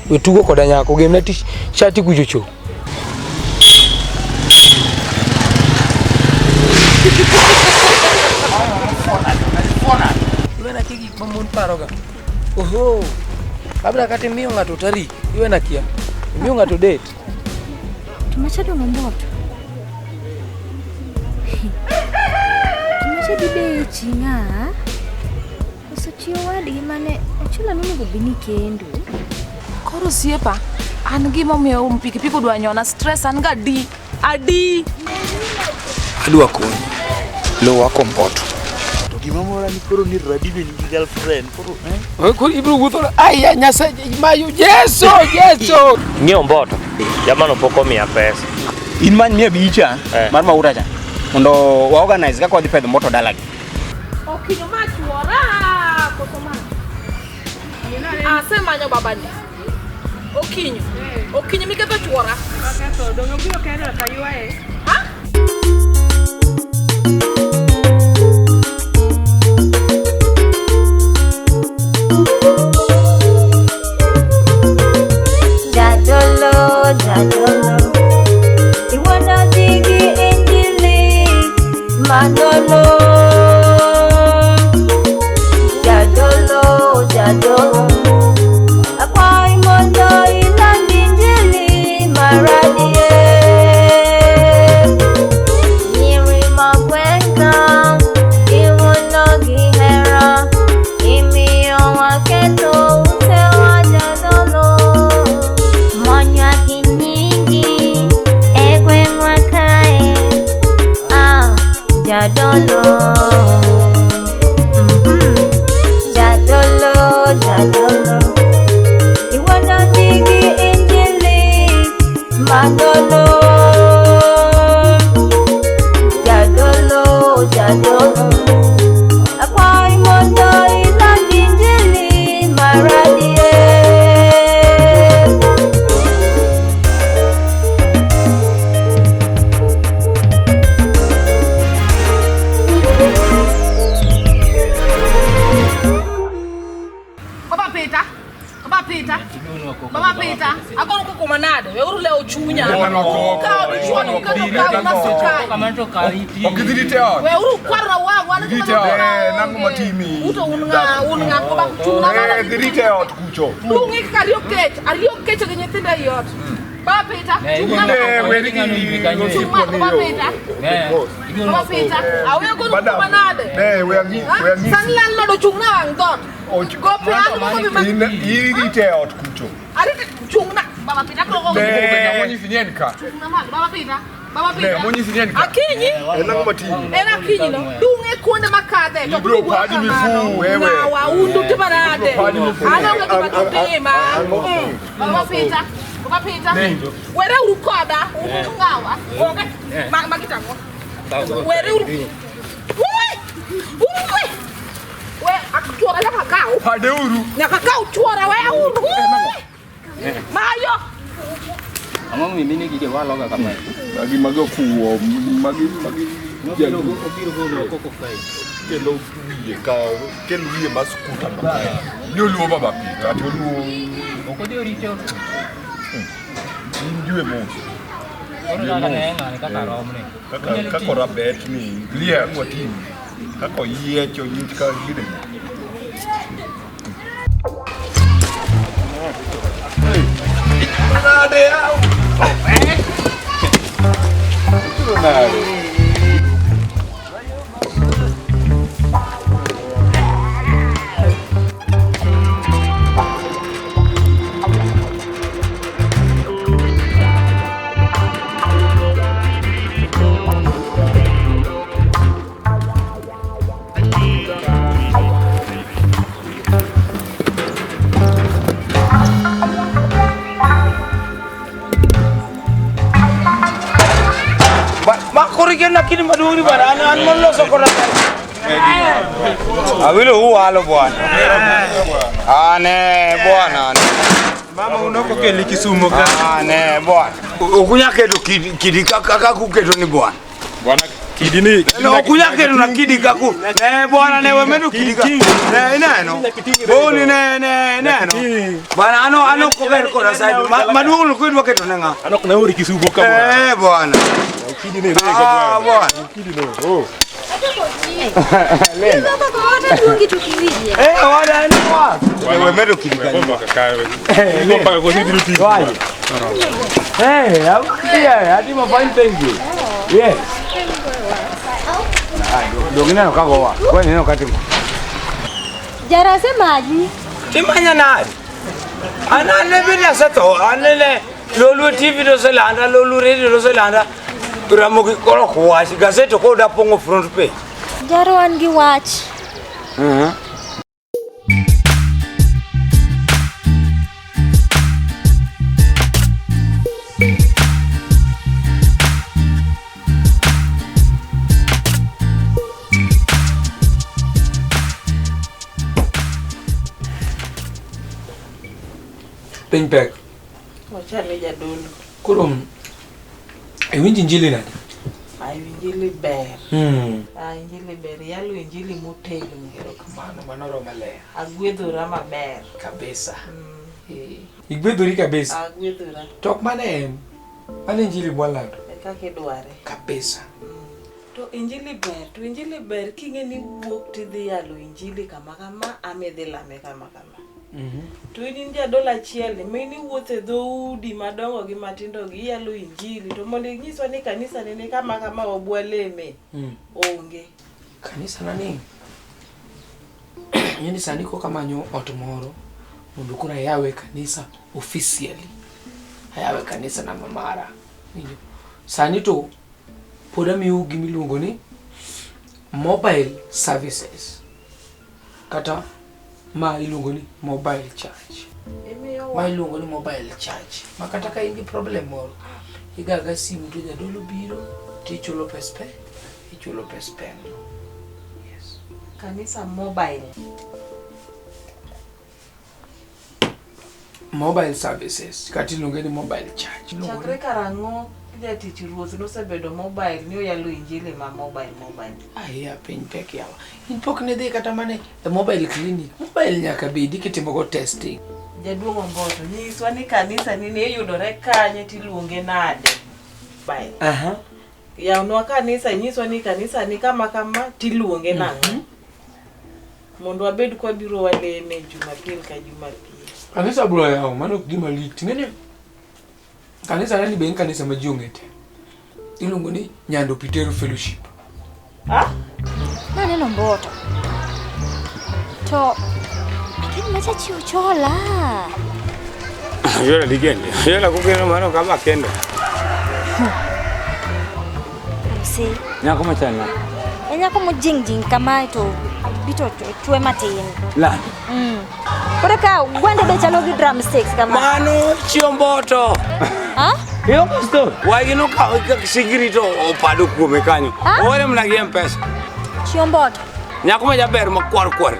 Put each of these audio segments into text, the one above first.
We tugo koda nyako gemna tich shati kucho cho. Iwena kia gik ma mon paroga. Oho. Labda kata imiyo ng'ato tarik, iwena kia. Imiyo ng'ato date. To machado nomboto. To machadi bechi ng'a? Koso chi owadgi mane ochula nonego bed ni kendo. Koro osiepa, an gimomiyo pikipiki odwa nyona stress an ga adi. Adi. Adwa konyi. Lowa komboto. To gima mora ni koro ni Radibe nigi girlfriend. Koro eh? Koro ibiro wuotho aya Nyasaye mayo Yesu Yesu. Ng'iewo mboto. Jamano pok omiya pesa. In many mia bicha Eh. mar mauta cha mondo wa organize kaka wadhi pedho moto dalagi. Okinyo ma chuora koso ma. Asemanyo babani. Okinyo. Okinyo miketho chuora. Oketho, donge obiro kendo ka ywaye? Ha? Jadolo, jadolo, iwuondo ji gi injili manono. Jadolo, jadolo, akwayi mondo iland injili mar adier. Nyiri mag gweng'a, iwuondo gi hera, imiyo waketho utewa jadolo. Monywa gi nyingi e gweng'wa kae, ah, jadolo. Mhm. Jadolo, jadolo, iwuondo ji gi injili manono. Jadolo, jadolo, akwayi mondo iland injili mar adier. Baba Peter. Baba Peter. Baba Peter. Agoro koko manade. Weuru lewo chunya. Kawo dichuo ni uketo kawo masukai. Ok idhi rite ot. Weuru kwaro wang' wan Dhi rite ot. Eh, nang'o matimi? Uto un ng'a un ng'a ko bak chung'na mana. Eh, dhi rite ot kucho. Dung'i kaka ariyo kech, ariyo kech gi nyithindo ei ot. Baba Peter, chung'na Eh, malo. weri gi Chung' malo, Baba Peter. Baba Peter, aweyo gono Madam. koko manade. Eh, we ang'i, we ang'i. Sani landlord ochung' na wang' dhoot. Go pe an go bi ma. In irite ot kucho. Arite chung'na. Baba Peter koro go. Ne, monyisi ni en ka. Chung'na malo, Baba Peter. Baba Ne, Peter. monyisi ni en ka. Akinyi. En ang'o matimi? En akinyi no. Dung'e kuonde makadhe. To Ibiro kuwuok padi kamano. mifu, wewe. Ng'awa undu timo nade. Ibiro padi mifu. An onge gima dutima. Baba Peter. Baba Peter. Were uru koda. Un ng'awa. Onge. Magi tang'o. Were uru. Ui! Ui! We chuora nyaka kaw. Pade uru. Nyaka kaw chuora we uru. Ui! Mayo. Ang'o momiyo mine gi waloga kamae? Magi magi ofuwo, magi magi Obiro golo koko kae. kelo wiye ka kelo wiye mar skuta no. Ni oluwo Baba Peter, ati oluwo Ok odhi orite ot. in jwe mos. Koro kaka ne ng'ane kaka romne. Kaka kaka orabet ni lier watimi. Kaka oyiecho nyit ka gine. Nade au. Nade. Ma koro ikel lakini maduong' ni bwana an an moloso koda. Awilo uwalo bwana. Ane bwana. Mama unoko keli Kisumu ka. Ane bwana. Okunya keto kidi kaka kuketo ni bwana. Bwana Kidi ni. No kunya kelo na kidi ka ku. Ne bwana ne wemedo kidi ka. Ne ineno. Boni ne ne neno. Bwana ano ano kober koda side. Maduong' no kidwa keto ne ng'a? Ano na ori kisubo ka bwana. Eh bwana. Kidi ni rega bwana. Ah bwana. Kidi no. Oh. Lenda. Eh wada ni wa. Wemedo kidi ka. Bomba kaka. Bomba kwa nini ti. Hey, I'm here. I did my fine thank you. Yes. Ah, dogineno kagowa. Kwa neno katimo. Jarase maji. Timanya nade? An ane bende asetho, anene Lolwe TV to oselanda, Lolwe Radio to oselanda, Ramogi koro ok wach, gazet ok oda pong'o front page. Jaro an gi wach. Piny pek. Wachane jadolo. Koro iwinj injili nade? Ai injili ber. Mm. Ai injili ber. Yalo injili motegno. Erokamano, mano romo maler. Agwedhora maber. Kabisa. Igwedhori kabisa. Agwedhora. To ok mano en. Mano injili mwalando. E kaka idware. Kabisa. To injili ber, to injili ber king'e ni wuok tidhi yalo injili kama kama ama idhi lame kama kama. To in in jadolo achiel ni ma in iwuotho e dhoudi madongo gi matindo gi iyalo injili to mondo inyiswa ni kanisa ni ni kama kama wabwa leme onge. Kanisa na ni ing'e ni sani koka amanyo ot moro mondo koro ayawe kanisa officially. Ayawe kanisa na mamara. Winjo? Sani to pod amiyou gima iluongo ni mobile services kata ma iluongo ni mobile church. Ma iluongo ni mobile church. Ma kata ka in gi problem moro, igaga simu to jadolo biro tichulo pes pe, ichulo pes pen. Kanisa mobile. Mobile services kata iluonge ni mobile church. Chakre karang'o jatich ruoth nosebedo mobile ni oyalo injili ma mobile mobile. Aiya piny pek yawa. In pok nidhi kata mana e mobile clinic. Mobile nyaka bedi kitimogo testing. Jaduong' Omboto, nyiswa ni kanisa ni ne yudore kanye tiluonge nade? Mobile. Aha. Yawnwa kanisa inyiswa ni kanisa ni kama kama tiluonge nang'o? Mondo wabed kwabiro waleme Jumapil ka Jumapil. Kanisa bro yawo, mano ok gima lich. Ing'e ni kanisa nani be en kanisa ma ji ong'e te. Iluongo ni Nyando Pitero Fellowship. Naneno Mboto. To lakini macha chi ochola. Yola digende. Yola kukeno mano kama kendo. Si. Nyako machal na. En nyako mojing jing kamae to bito chwe matin. La. Koro ka gwande be chalo gi drumsticks kama. Mano chiomboto. Ha? Yo pastor, wagi no ka sigiri to opado kuome kanyo. Owere mana gi M-Pesa. Chiomboto. Nyako ma jaber ma kwar kwar.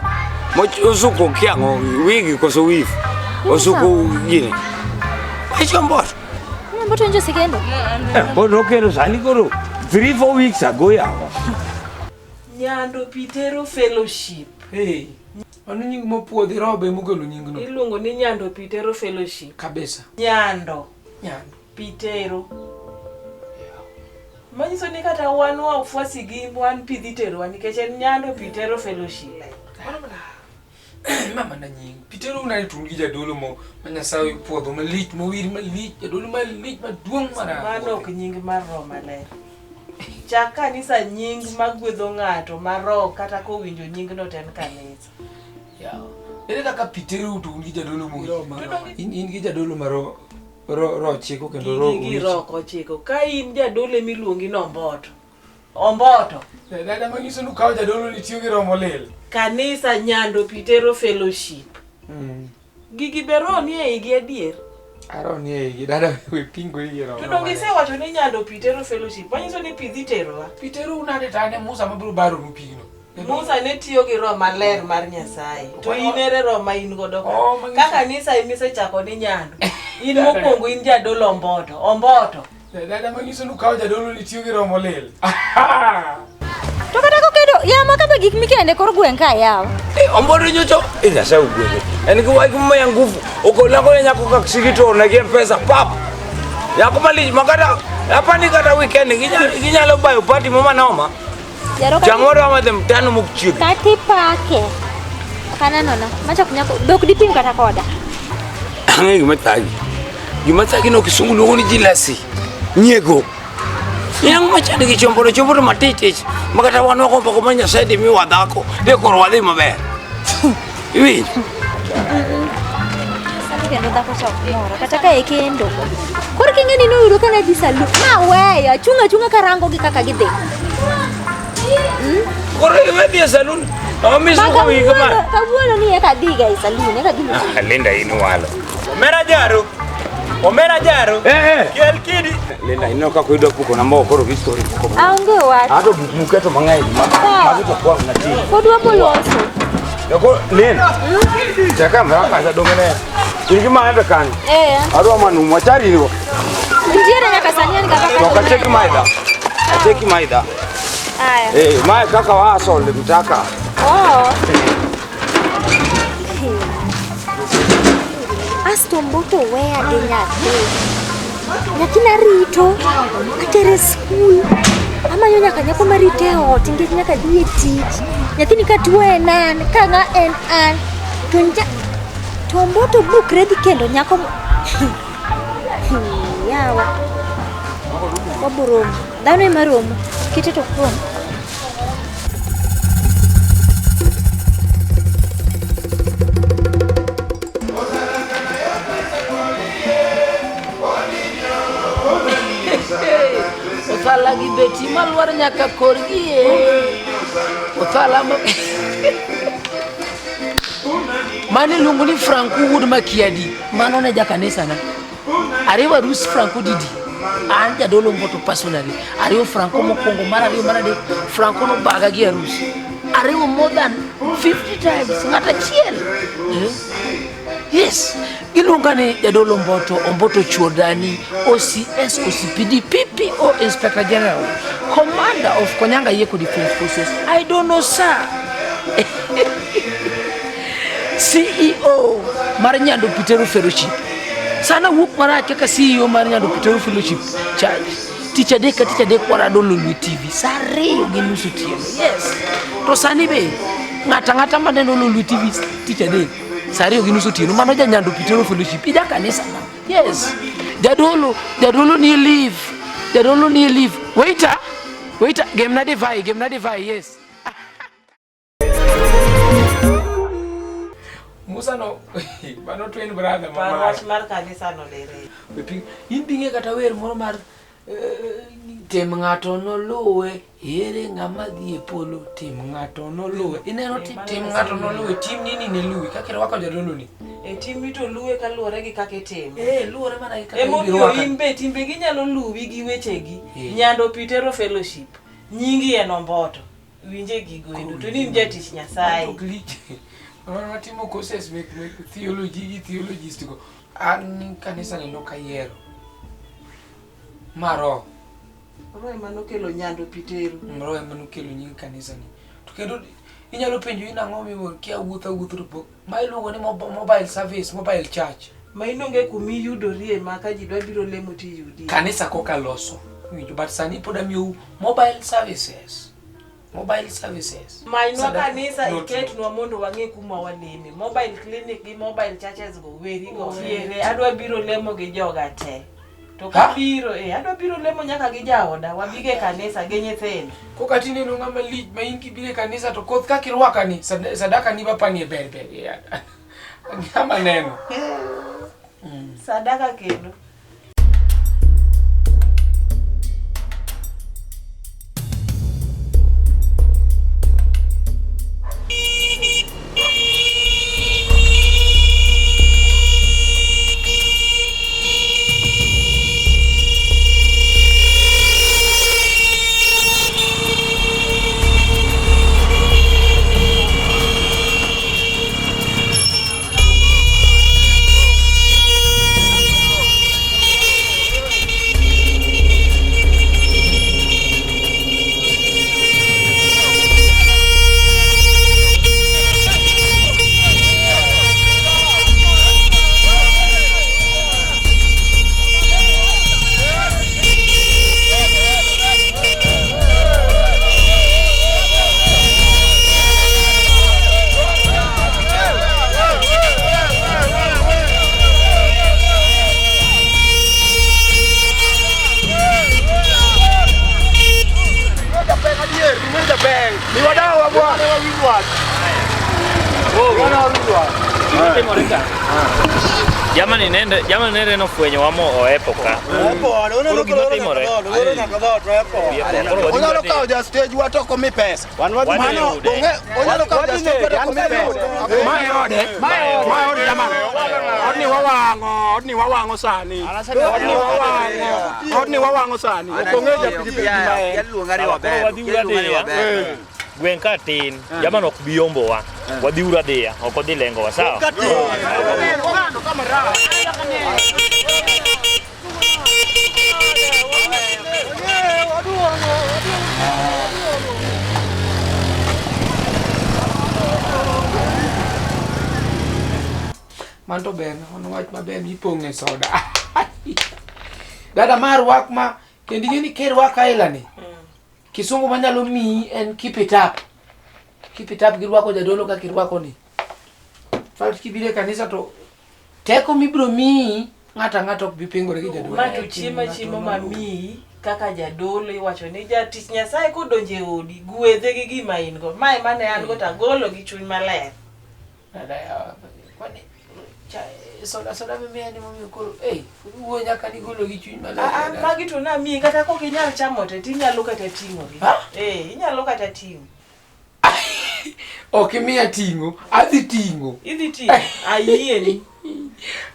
Mo osuko kiang'o wigi koso wif. Osuko gini. Chiomboto. Mboto njo sekendo. Pod okendo sani koro 3 4 weeks ago yawa. Nyando Pitero Fellowship. Hey. Mano nying mopuodhi robe mogolo nyingno. Iluongo ni Nyando Pitero Fellowship. Kabisa. Nyando. Nyando. Pitero. Manyiso ni kata wan wafuasi gi wan pidhi terowa nikech en Nyando Pitero Fellowship. Mama na nying. Pitero unani tun gi jadolo mo ma Nyasaye puodho malich mowir malich jadolo malich maduong' marach. Mano ok nying mar Roho Maler. Chak kanisa nying magwedho ng'ato ma roho kata kowinjo nyingno to en kanisa. Yawa. Ere kaka Pitero to un gi jadolo mo. In in gi jadolo ma ro ro ro chiko kendo ro Gigi gi roho kochiko. Ka in jadolo emiluongi ni Omboto. Omboto. Dada manyiso ni ukawo jadolo ni tiyo gi roho molil. Kanisa Nyando Pitero Fellowship. Gigi be roho ni e igi adier. Aro ni e igi dada we pingo igi roho. To donge isewacho ni Nyando Pitero Fellowship. Manyiso ni pi dhi terowa. Pitero unade to an e Musa mabiro baronu pigno. Musa ne tiyo gi roho maler mar Nyasaye. To in ere roho ma in godo ka? Oh, manyiso- Ka kanisa emisechako ni Nyando. In mokwongo in jadolo Omboto. Omboto. Dada manyiso ni ukawo jadolo ni tiyo gi romo lil. To kata kokendo, yama kaba gik mikende kor gweng' ka yawa. Omboto nyocho Nyasaye ogwedhe. En gi wach maya nguvu. Okola kole nyako ka sigi to orne gi M-Pesa pap. Nyako malich makata apani kata weekend ginyalo bayo party mo manoma. Jaro Chiang' moro amadhe mtano mok chiegni. Kati pake. Ok aneno na. Macha ok nyako dhok dipim kata koda. Ang'e gima thagi. Gima thagi no kisungu luongo ni jealousy. Nyiego. Yang machando gi chombo to chombo to matich tich. Ma kata wan wagombo gomba Nyasaye di miwa dhako. De koro wadhi maber. Iwinjo? Sani kendo dhako cha ok mora kata ka e kendo. Koro king'e ni noyudo ka nadhi salun ma weyo achung' achung'a karango gi kaka gidhi. Koro iwe dhi e salun. Amisuko wiyi kama. Kawuono ni eka adhiga e salun eka adhi loso. Linda in walo. Omera jaro. Omera jaro. Eh eh. Kel kidi. Linda ineno kaka idwa puko na moko koro gi story moko. Aonge wach. Ato gik muketo mang'eny ma magi to kwa na ti. Pod waboloso. Yoko Linda. Chaka mra kacha dongene. In gi maembe kanyo. Eh. Adwa manumu achari nigo. Nitiere nyaka sani en kaka To kacheki maidha. Acheki maidha. Aya. Eh, mae kaka waasol mtaka. Oh. Asto mboto weya gi nyathi. Nyathina rito, atere skul. Amanyo nyaka nyako marite e ot nikech nyaka dhi e tich. Nyathini ka tuo en an, ka ng'a en an. To nja to mboto bukre dhi kendo nyako Yawa. Waboromo. Dhano ema romo. Kite to ok rom. Othala gi beti malwar nyaka korgi e. Othala ma Mano iluongo ni Franco wuod Makiadi. Mano ne jakanisa na. Ariwo arus Franco didi. An jadolo Mboto personally. Ariwo Franco mokwongo, mar ariyo, mar adek. Franco nobaga gi arus. Ariwo more than 50 times. Ng'at achiel. Eh? Yes. Giluonga ni jadolo Mboto, Omboto chuor dani, OCS, OCPD, PPO, Inspector General, Commander of Konyanga Yeko Defense Forces. I don't know, sir. CEO mar Nyando Pitero Fellowship. Sana wuok marach kaka CEO mar Nyando Pitero Fellowship Church. Tich adek ka tich adek warado Lolwe TV saa 2:30 otieno. Yes. To sani be ng'ato ang'ata maneno Lolwe TV tich adek saa 2:30 otieno mano ja Nyando Pitero Fellowship. Ija kanisa na. Yes. Jadolo, jadolo ni leave. Jadolo ni leave. Waiter, waiter, gemna divai, gemna divai, yes. Musa no mano twin brother Par wach mar kanisa no lere. In binge kata wer moro mar tim ng'ato noluwe ere ng'ama dhi e polo tim ng'ato noluwe ineno tim ng'ato noluwe tim nini ne luwi kaka irwako jadolo ni E timni to luwe kaluwore gi kaka itimo. Eh, luwore mana gi kaka Emomiyo irwaka. in be timbegi nyalo luwi gi wechegi. Eh. Nyando Pitero Fellowship. Nyingi en Omboto. Winje gigo endo. To ni in jatich Nyasaye. Ok lich. Wan watimo courses mek mek theology gi theologist go. An kanisa ni nok ayiero. Ma roho. Roho ema nokelo Nyando Pitero. Roho ema nokelo nying kanisa ni. To kendo inyalo penjo in ang'o miwuoro kia wuotho awuotho to pok. Ma iluongo ni mobile service, mobile church. Ma in onge kuma iyudorie ma ka ji dwa biro lemo tiyudie. Kanisa koka loso. Iwinjo but sani pod amiyou mobile services. Mobile services. Manynwa Sadaka. kanisa Not- iketnwa mondo wang'e kuma waleme. Mobile clinic gi mobile churches go weri go. Tiere adwa biro lemo gi joga te. To kabiro eh adwa biro lemo nyaka gi jaoda wabige kanisa gi nyithindo. Koka tineno ng'ama lich ma in kibiro e kanisa to koth kaka irwakani sadaka ni bapani e ber ber. Yeah. Ng'ama neno. Sadaka kendo. bank. Ni wadawa bwana wawili. Jamani nende, jamani nende nofwenyo wamo oepo ka. Koro gima timore. Onyalo kawo ja stage wa to ok omi pesa. Mano onge onyalo kawo ja stage wa to ok omi pesa. Mae ode. Mae ode jamani. Odni wawang'o, odni wawang'o sani. Odni wawang'o. Odni wawang'o sani. Ok ong'e ja pikipiki ma en. Koro wadhi uru adhiya. Gweng' ka tin, jamani ok bi yombowa. Wadhi uru adhiya, ok odhi lengowa, sawa? Man to ber, mano wach maber mipong'e soda. Dada mar wak ma kendo ing'e ni kirwako aila ni kisungu manyalo miyi en keep it up. Keep it up girwako jadolo kaka irwako ni. Fact kibiro e kanisa to teko mibiro miyi ng'ato ang'ata ok bi pingore gi jadolo. Ma to chiemo chiemo mamiyi kaka jadolo iwacho ni jatich Nyasaye kodonjo e odi gwedhe gi gima in go. Mae mane an go to agolo gi chuny maler. Dada yawa, kwani soda soda mimiya ni momiyo koro ei wuo nyaka nigolo gi chuny maler. Ah, ah, magi to namiyi kata kok inyal chamo te tinyalo kata ting'o gi. Eh, inyalo kata ting'o. Ok imiya ting'o, adhi ting'o. Idhi ting'o. Ayieni.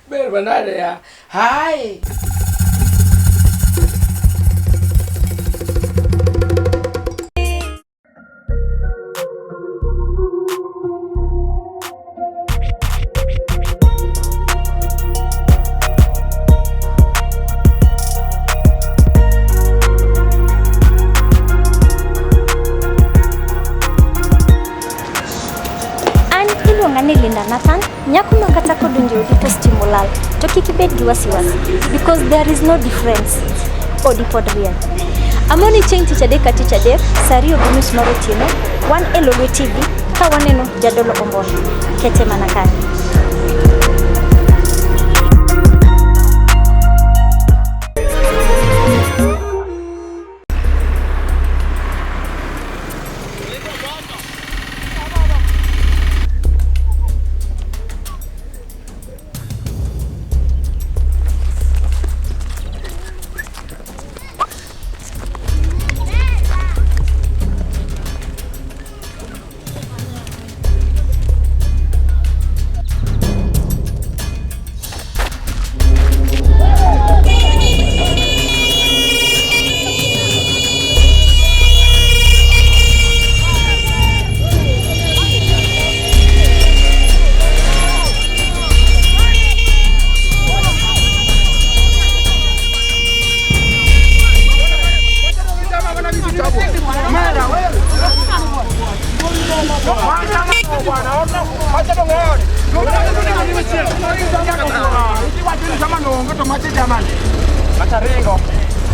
Ber manade ya. Hai. An iluonga ni Linda Nathan, nyako ma kata kodonjo e odi to stima olal, to kik ibed gi wasiwasi because there is no difference. Odi pod rieny. Amoni chieng' tich adek ka tich adek, saa ariyo gi nus mar otieno, wan e Lolwe TV ka waneno Jadolo Omboto. Kete mana kanyo.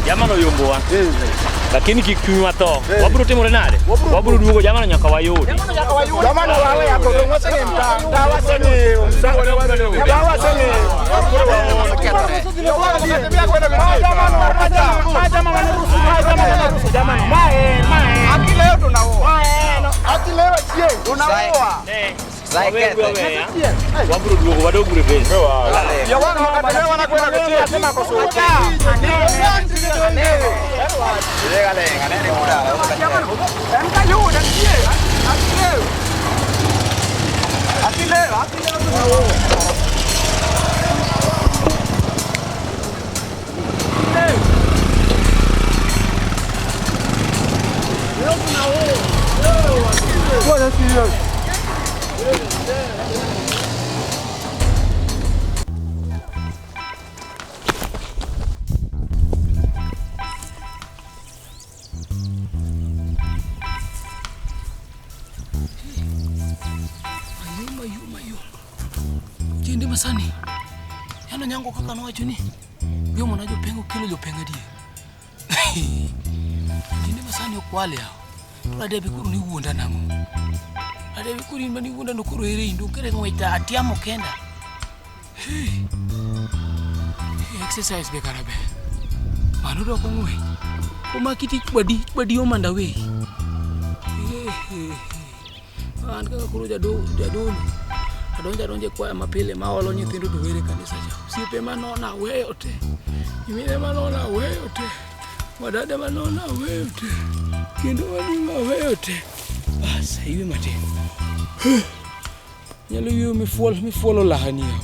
Jamano oyombowa. Lakini kik chunywa tho. Wabiro timore nade? Wabiro duogo jamano nyaka wayudi. Jamani wawe yako dong waseng'eyo mtaa waseng'eyo mtaa waseng'eyo Wabiro weya. Wabiro duogo wadog uru e base. Mayom, mayom, mayom. Kinde masani, yano nyango kaka nowacho ni yomo na jopengo kelo jopengo adier. Kinde masani okwale yawa. To radebe koro ni wuonda nang'o? Radebe koro in mani wuonda no koro ere in dong kere ng'wech ta atiamo kenda. Hey. Exercise be kara ber. Mano doko ng'wech. Omaki ti chwadi, chwadi omanda we. An kaka koro jadolo adonjo adonjo e kwaya mapile ma olo nyithindo to wer e kanisa cha. Osiepe manona aweyo te. Nyimine manona aweyo te. Wadada manona aweyo te. Kendo maduong' aweyo te. Bas, aywe matin. Nyalo yweyo mifuolo lahani yawa.